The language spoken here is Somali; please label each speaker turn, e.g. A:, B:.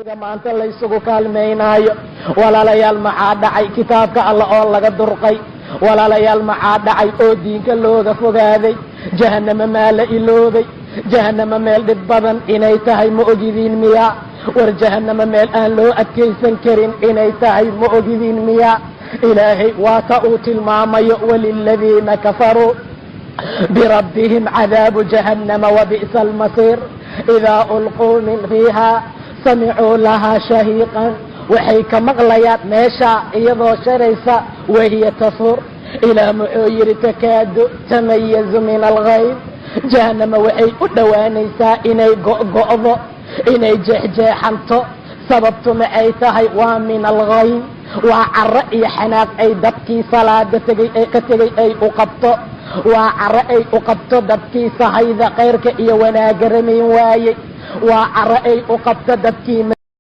A: Maanta laysugu kaalmaynaayo, walaalayaal, maxaa dhacay? Kitaabka alla oo laga durqay. Walaalayaal, maxaa dhacay oo diinka looga fogaaday? Jahanamo maa la iloobay? Jahanamo meel dhib badan inay tahay ma ogidiin miyaa? War, jahanamo meel aan loo adkaysan karin inay tahay ma ogidiin miyaa? Ilaahay waa ta uu tilmaamayo: وللذين كفروا بربهم عذاب جهنم وبئس المصير إذا ألقوا من فيها سمعوا لها شهيقا. Waxay ka maqlayaan meesha iyadoo sharaysa, وهي تفور. Ilaah muxuu yidhi? تكاد تميز من الغيظ. Jahanama waxay u dhowaanaysaa inay go'go'do, inay jeexjeexanto. Sababtu maxay tahay? Waa من الغيظ, waa caro iyo xanaaq ay dadkii salaada tegay ka tegay ay u qabto, waa caro ay u qabto dadkii sahayda khayrka iyo wanaagga ramayn waayey, waa caro ay u qabto dadkii.